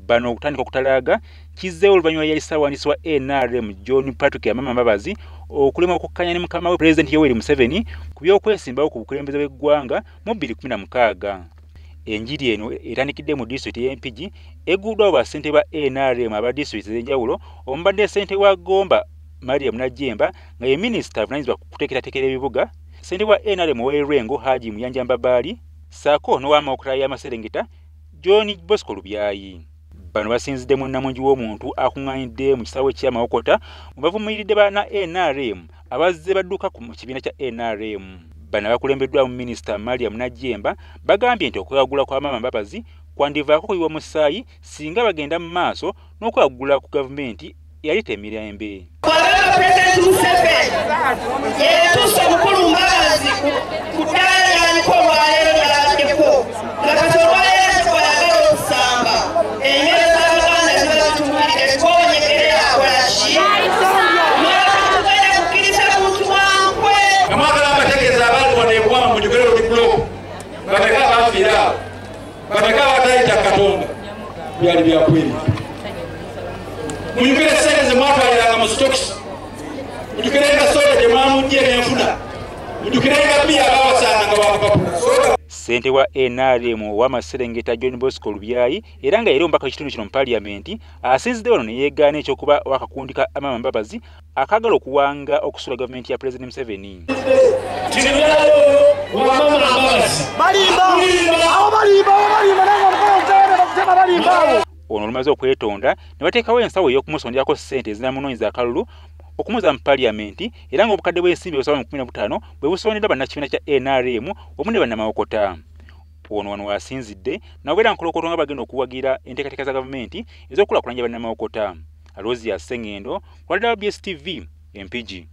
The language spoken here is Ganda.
Bano okutandika okutalaaga kizzeewo oluvannyuma yali ssaabawandiisi wa NRM John Patrick Amama Mbabazi okulema okukkanya ne mukama we Pulezidenti Yoweri Museveni ku by'okwesimbawo ku bukulembeze bw'eggwanga mu 2016. Enjiri eno etandikidde mu disitulikiti y'e Mpigi egguddwawo bassentebe ba NRM aba disitulikiti ez'enjawulo omubadde ssentebe wa Gomba Mariam Najjemba nga ye minisita avunaanyizibwa ku kuteekerateekera ebibuga, ssentebe wa NRM ow'e Lwengo Haji Muyanja Mbabaali ssaako n'ow'Amawokota y'Amaserengeta John Bosco Lubyayi. Bano basinzidde mu nnamungi w'omuntu akuŋŋaanidde mu kisaawe ky'e Mawokota mwe bavumiridde banna NRM abazze badduka mu kibiina kya NRM. Bano abakulembeddwamu minisita Mariam Najjemba bagambye nti okwewagula kwa Amama Mbabazi kwandivaako kuyiwa musaayi singa bagenda mu maaso n'okwewagula ku gavumenti eyaleeta emirembe. Pulezidenti Museveni yeyatuusa omukulu Mbabazi ku ddaala ly'aliko olwaleero ly'abaddeko nga kati olwaleero tekwayagala okusamba engero z'Abaganda ziba zituwulidde twonyegerera akola ki? Tugenda kukkiriza muntu wankwe. Nga mwagala abategeeza abaali wano ebuwama mujjukire olubulooku bameka abafiira awo, bameka abatayita Katonda, byali byakwerinda. Mujjukire ssente ze mwatwaliranga mu sitokisi, mujjukirenga soda gye mwamugye ebyenfuna, mujjukirenga bbiya abaawasanganga wakapapula. Ssentebe wa NRM ow'Amaserengeta John Bosco Lubyayi era nga yali omubaka w'ekitundu kino mu Paaliyamenti asinzidde wano ne yeegaana eky'okuba w'akakundi ka Amama Mbabazi akaagala okuwanga okusula gavumenti ya Pulezidenti Museveni. Ono olumaze okwetonda ne bateekawo ensawo ey'okumusonderako ssente ezinamunoonyeza akalulu okumuza mu Paaliyamenti era ng'obukadde bw'ensimbi obusoba mu 15 bwe busondeddwa bannakibiina kya NRM wamu ne bannamawokota. Ono wano w'asinzidde n'abeera nkolokooto nga bagenda okuwagira enteekateeka za gavumenti ez'okukulaakulanya bannamawokota. Aloysius Ssengendo, ku WBS TV, Mpigi.